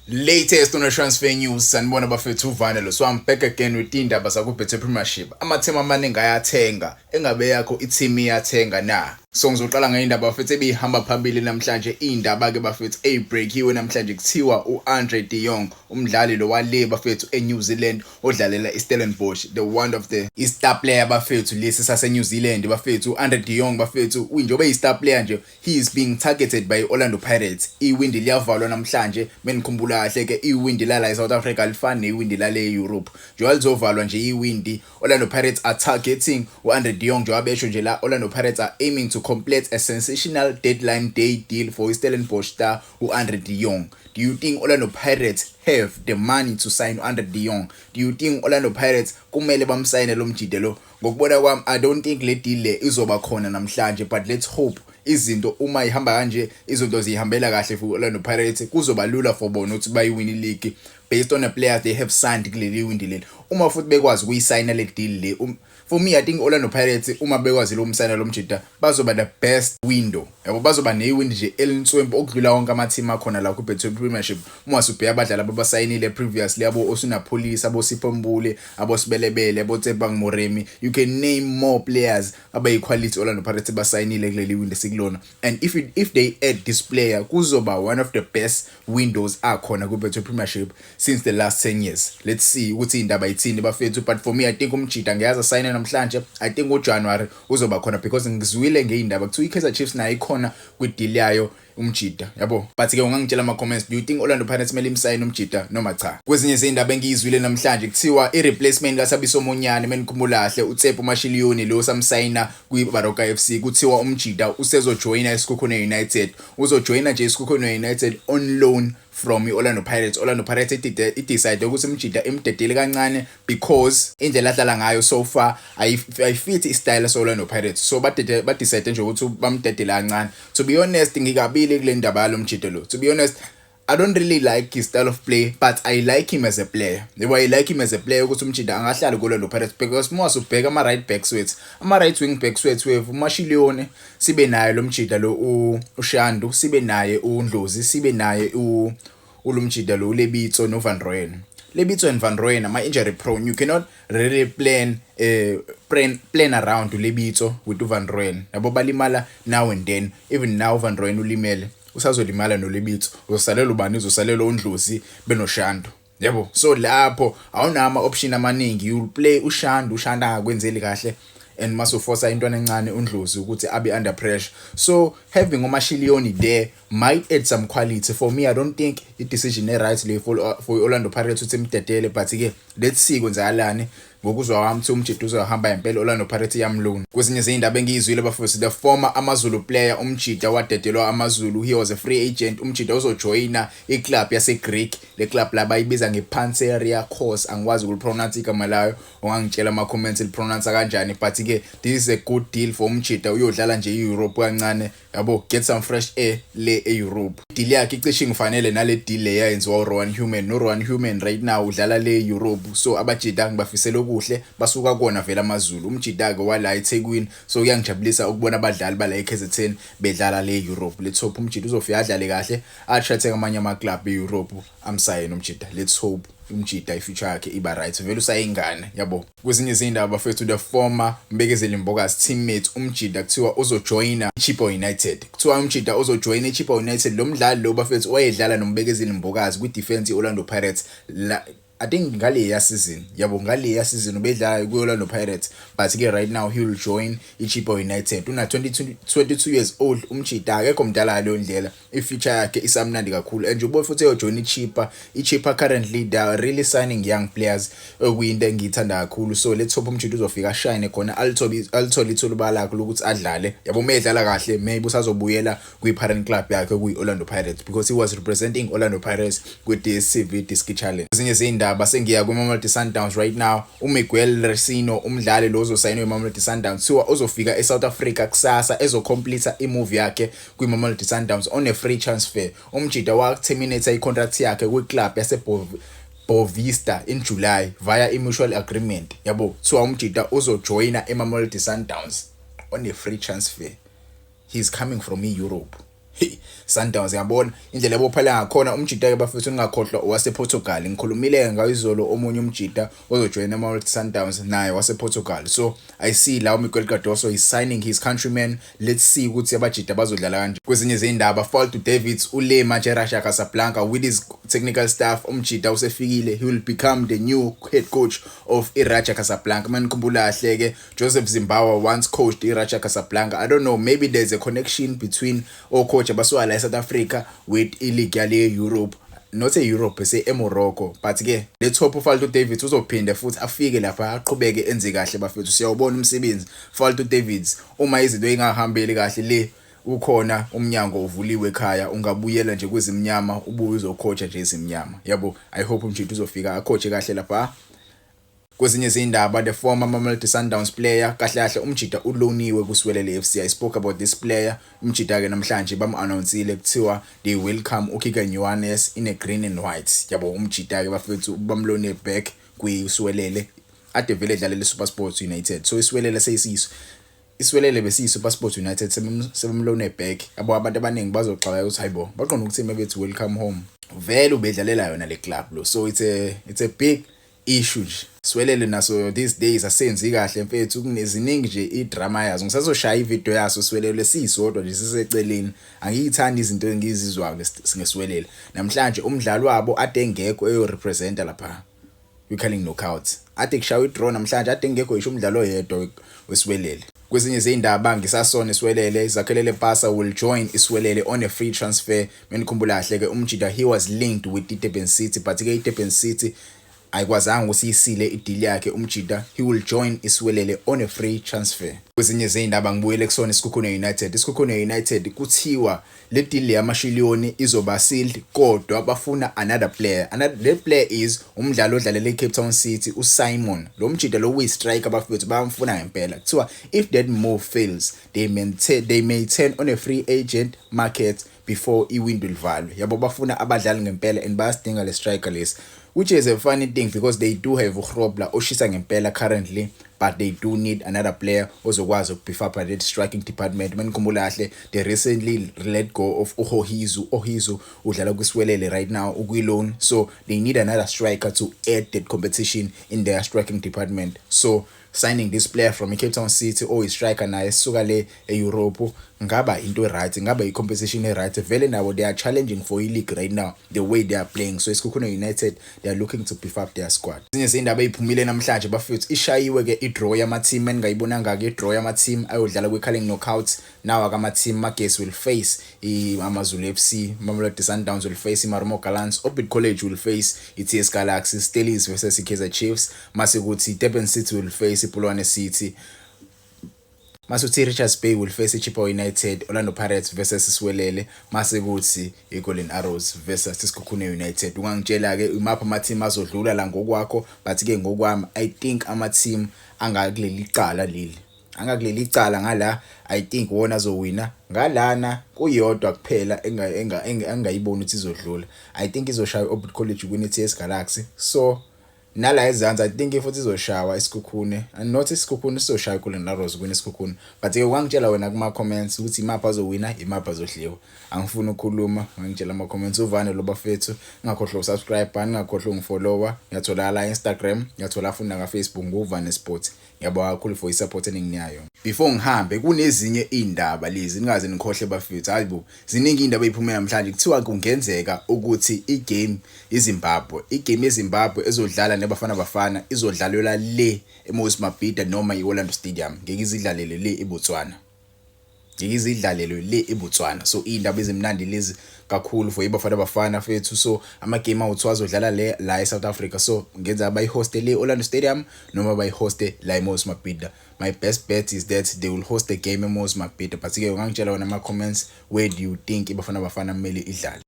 Latest on the transfer news, sanibona bafethu, uvane lo. So I'm back again with indaba zaku-Betway Premiership. Amateam amaningi ayathenga, engabe yakho i-team iyathenga na? So ngizoqala ngeindaba bafethu ebihamba phambili namhlanje. Indaba-ke bafethu eyibreakiwe namhlanje, kuthiwa u-Andre de Jong, umdlali lo wale bafethu e-New Zealand odlalela i-Stellenbosch, the one of the i-star player bafethu lesi sase-New Zealand bafethu, u-Andre de Jong bafethu, njengoba eyi-star player nje, he is being targeted by Orlando Pirates. Iwindi liyavalwa namhlanje. Menikhumbula kahle ke, iwindi lala eSouth Africa alifani newindi lale eEurope. Njengoba lizovalwa nje iwindi, Orlando Pirates are targeting u-Andre de Jong. Njengoba besho nje la, Orlando Pirates are aiming to complete a sensational deadline day deal for Stellenbosch star u-Andre de Jong. Do you think Orlando Pirates have the money to sign u-Andre de Jong? Do you think Orlando Pirates kumele bamsayine lo mjita lo? Ngokubona kwami, I don't think le deal le izoba khona namhlanje, but let's hope izinto uma ihamba kanje, izinto zihambela kahle for Orlando Pirates, kuzoba lula for bona ukuthi bayiwin league based on the players they have signed kuleli windi leli. Uma futhi bekwazi ukuyisayina le deal le, for me I think Orlando Pirates, uma bekwazi lo msayina lo mjita, bazoba the best window yabo, bazoba newindi nje elinswempu okudlula wonke ama-team akhona la ku-Betway Premiership. Uma usubheka abadlali ababasayinile previously, abo Oswin Appollis, abo Sipho Mbule, abo Sebelebele, abo Tshepang Moremi, you can name more players abayi-quality Orlando Pirates basayinile kuleli window esikulona. And if they add this player, kuzoba one of the best windows akhona ku-Betway Premiership since the last 10 years. Let's see ukuthi indaba ithini bafethu, but for me I think umjita ngiyazi asayine namhlanje. I think uJanuary uzoba khona because ngizwile ngeindaba kuthiwa i-Kaizer Chiefs nayo ikhona kwi-deal yayo umjita yabo. But ke ungangitshela ama comments, do you think Orlando Pirates kumele imsayine umjita noma cha? Kwezinye izindaba engiyizwile namhlanje, kuthiwa i-replacement kaThabiso Monyane, menikhumbula kahle, uTsepo Mashiliyoni lo samsayina kwi-Baroka FC, kuthiwa umjita usezojoyina iSekhukhune United. Uzojoyina nje iSekhukhune United on loan from i-Orlando Pirates. Orlando Pirates idecide ukuthi umjita imdedele kancane because indlela adlala ngayo so far ayifithi istyle se-Orlando Pirates, so badecide nje ukuthi bamdedele kancane. To be honest, ngikabili kule ndaba yalo mjita lo. To be honest, I don't really like his style of play, but I like him as a player. Yebo, I like him as a player ukuthi umjita angahlala ku-Orlando Pirates because uma usubheka ama right backs wethu, ama right wing backs wethu, wethu uMashiliyone, sibe naye lo mjita lo uShandu, sibe naye uNdlozi, sibe naye ulumjita lo uLebitso noVan Rooyen. Lebitso and Van Rooyen ama injury prone. You cannot really plan around uLebitso with uVan Rooyen. Yabo, balimala now and then. Even now Van Rooyen ulimele. Usazolimala noLebitso. Uzosalela ubani? Uzosalela uNdlozi benoShandu. Yabo, so lapho awunawo ama option amaningi. You play uShandu, uShandu angakwenzeli kahle and masuforsa intwana encane uNdlozi ukuthi abe under pressure. So having uMashiliyoni there might add some quality. For me, I don't think i decision e right le for Orlando Pirates ukuthi imdedele, but ke let's see kwenzakalani. Ngokuzwa kwami ukuthi umjita uzohamba impela, Orlando Pirates iyamloan. Kwezinye izindaba engiyizwile bafowethu, the former AmaZulu player, umjita wadedelwa AmaZulu, he was a free agent, umjita uzojoyina iclub yase-Greek. Le club la bayibiza nge-Panserraikos, angikwazi ukulipronounce igama layo, ungangitshela ama-comments lipronounce kanjani, but ke this is a good deal for umjita. Uyodlala nje e-Europe kancane yabo, get some fresh air le e-Europe. Deal yakhe icishe ngifanele nale deal le yayenziwa uRowan Human. No Rowan Human right now udlala le Europe, so abajita ngibafisela okuhle, basuka kona vele AmaZulu. Umjita ke wala eThekwini, so kuyangijabulisa ukubona abadlali bala eKZN bedlala le Europe. Let's hope umjita uzofika adlale kahle, attract amanye ama club e-Europe, amsayine umjita. Let's hope umjita ifuture yakhe iba right, vele usayingane yabo. Kwezinye izindaba bafethu, the former Mbekezeli Mbokazi teammate, umjita kuthiwa uzojoyina iChippa United. Kuthiwa umjita uzojoyina iChippa United. Lo mdlali lo bafethu wayedlala noMbekezeli Mbokazi kwi-defense ye-Orlando Pirates la, I think ngaleya season yabo, ngaleya season ubedlala ku-Orlando Pirates, but ke right now he will join iChippa United. Una 22, 22 years old umjita, akekho mdala ngaleyo ndlela, i-future yakhe isamnandi kakhulu and njengoba futhi eyojoin iChippa. iChippa currently they are really signing young players, okuyinto engiyithanda kakhulu. So let's hope umjita uzofika ashine khona, alithole ithuba lakhe lokuthi adlale yabo. Uma edlala kahle, maybe usazobuyela kwi-parent club yakhe kuyi-Orlando Pirates because he was representing Orlando Pirates kwi-DStv Diski Challenge. Ezinye izindaba, sengiya kwi-Mamelodi Sundowns right now. uMiguel Resino, umdlali lo ozosayinwa i-Mamelodi Sundowns, kuthiwa uzofika e-South Africa kusasa ezocomplete i-move yakhe kwi-Mamelodi Sundowns on a free transfer. Umjita wa-terminate i-contract yakhe kwi-club yase Boavista in July via i-mutual agreement yabo. Kuthiwa umjita uzojoyina eMamelodi Sundowns on a free transfer. He's coming from e-Europe. Hey, Sundowns, yabona indlela ebophela ngakhona. Umjita ke, bafethu, ningakhohlwa owasePortugal. Ngikhulumile ngayo izolo, omunye umjita ozojoyina ama Sundowns naye wasePortugal. So I see la uMiguel Cardoso is signing his countryman. Let's see ukuthi abajita bazodlala kanje. Kwezinye izindaba, Fadlu Davids ule manje eRaja Casablanca with his technical staff. Umjita usefikile, he will become the new head coach of iRaja Casablanca. Manikhumbula kahle ke, Joseph Zinnbauer once coached iRaja Casablanca. I don't know, maybe there's a connection between ocoach abasuka la eSouth Africa with ileague yale Europe, not e-Europe, se eMorocco. But ke le top, uFadlu Davids uzophinde futhi afike lapha, aqhubeke enze kahle. Bafethu, siyawubona umsebenzi Fadlu Davids. Uma izinto ingahambeli kahle le, ukhona umnyango uvuliwe ekhaya, ungabuyela nje kwezimnyama, ubuye uzocoacha nje ezimnyama, yabo. I hope umjita uzofika acoache kahle lapha. Kwezinye izindaba, the former Mamelodi Sundowns player, kahle kahle umjita uloniwe kuSiwelele FC. I spoke about this player. Umjita ke namhlanje bam-announceile, kuthiwa they welcome uKeagan Johannes in a green and white, yabo. Umjita ke, bafethu, bamlone back kwiSiwelele, ade vele edlalela iSuperSport United. So iSiwelele seyisiso, iSiwelele besiyi-SuperSport United, sebemlone back, yabo. Abantu abaningi bazoxaka ukuthi hayibo, baqonda ukuthi bethi welcome home, vele ubedlalela yona le club lo. So it's a big issue nje. Siwelele naso these days asenzi kahle, mfethu, kuneziningi nje idrama yazo. Ngisazoshaya ivideo yaso Siwelele sisodwa nje siseceleni. Angiyithandi izinto engizizwayo ngeSiwelele. Namhlanje umdlalo wabo ade engekho eyo-representa lapha kwi-Carling Knockout, ade kushawa i-draw namhlanje, ade engekho ngisho umdlalo oyedwa weSiwelele. Kwezinye izindaba, ngisasona iSiwelele, Zakhele Lepasa will join iSiwelele on a free transfer. Menikhumbula kahle ke, umjita, he was linked with iDurban City, but ke iDurban City ayikwazanga ukuthi isile ideal yakhe. Umjita, he will join iSiwelele on a free transfer. Kwezinye izindaba, ngibuyele kusona iSekhukhune United. ISekhukhune United, kuthiwa le deal yamashiliyoni izoba sealed, kodwa bafuna another player. Another le player is umdlali odlalela iCape Town City, uSimon. Lo mjita lo uyi-striker, bafethu, bayamfuna ngempela. Kuthiwa if that move fails, they may turn on a free agent market before iwindow livalwe, yabo. Bafuna abadlali ngempela and bayasidinga le striker lesi, which is a funny thing because they do have uGrobler oshisa ngempela currently, but they do need another player ozokwazi ukubeef up that striking department. Manikhumbula kahle, they recently let go of uHohizu. Ohizu udlala kwiSiwelele right now, ukwi-loan. So they need another striker to add that competition in their striking department. So signing this player from iCape Town City oyi-striker naye esuka le e-Europe ngaba into right, ngaba i-competition e-right. Vele nabo they are challenging for i-league right now, the way they are playing. So iSekhukhune United, they are looking to beef up their squad. Ezinye izindaba eziphumile namhlanje, bafethu, ishayiwe ke i-draw yama-team. Eningayibonanga ke i-draw yama-team ayodlala kwi-Carling Knockout. Nawa kama-team: Magesi will face AmaZulu FC, Mamelodi Sundowns will face iMarumo Gallants, Orbit College will face i-TS Galaxy, Stellies versus i-Kaizer Chiefs, mase kuthi Durban City will face iPolokwane City, mase uthi Richards Bay will face iChippa United, Orlando Pirates versus iSiwelele, mase kuthi iGolden Arrows versus iSekhukhune United. Ungangitshela ke imaphi ama-team azodlula la ngokwakho, but ke ngokwami I think ama-team angakuleli cala leli, angakuleli cala ngala, I think wona azowina. Ngalana kuyodwa kuphela engayiboni ukuthi izodlula. I think izoshaya i-Orbit College kwi-TS Galaxy. So nala ezansi, I think futhi izoshawa iSekhukhune, and not iSekhukhune, sizoshaya iGolden Arrows kwini iSekhukhune. But ke ungangitshela wena kuma comments ukuthi imaphi azowina, imaphi azodliwa. Angifuni ukukhuluma, ngangitshela ama comments. Uvane lo, bafethu, ngingakhohlwa usubscribe, ngingakhohlwa ungifollowa. Ngiyatholakala Instagram, ngiyathola futhi na Facebook nguvane Sports. Ngiyabonga kakhulu for isupport eninginayo. Before ngihambe, kunezinye indaba lezi, ningaze nikhohle, bafethu. Hayibo, ziningi indaba eziphume namhlanje. Kuthiwa kungenzeka ukuthi igame iZimbabwe, igame yeZimbabwe ezodlala neBafana Bafana, izodlalelwa le eMoses Mabhida noma iOrlando Stadium, ngeke izidlalele le eBotswana, ngeke izidlalelwe le eBotswana. So indaba ezimnandi lezi kakhulu for iBafana Bafana fethu. So ama game awuthiwa azodlala le la eSouth Africa, so ngenza bayihoste le Orlando Stadium noma bayihoste la eMoses Mabhida. My best bet is that they will host the game eMoses Mabhida, but ke ungangitshela wena ama comments, where do you think iBafana Bafana kumele idlale?